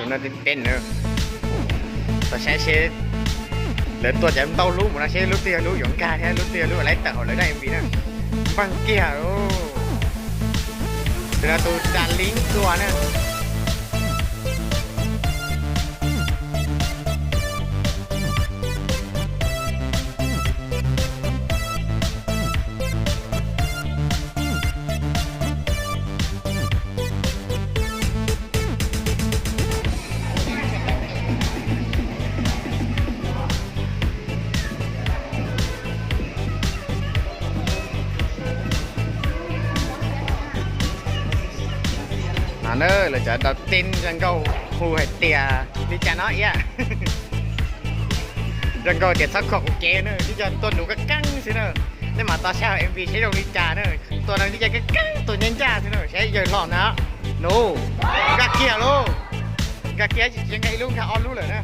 Tus no teb teb na. Tos saib seb lawv tua cov ntau lub mus no seb lub twg yog lub yuav nkag thiab lub twg yog lub uas lawv tawm hauv lawv daim M V na. Npaj kiag lauj. Tus no tus da lib tua na. No na, lawv cov đầu tiên zoo nkauj hu hais tias li cas no iab. Zoo nkauj tias txhob khuam kuv kev na, twb yog tua nuv kab keeb xwb na. Nej mam tos saib hauv M V seb zoo li cas na. Tua no twb yog kab keeb tua ncaj ncaj xwb na, saib yawg hlob na. Nuv, nkag kiag lauj. Nkag kiag tsis nkag ib lub, nkag ob lub lawm na.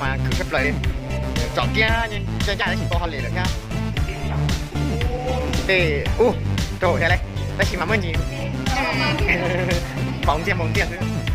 Mas khwv tshaj plaws li. Tsom kiag ncaj ncaj tab sis tau ho li lawm thiab. Tej ub, rau thiab li, tab sis mas muaj ntsis npaum ntxiag npaum ntxiag xwb.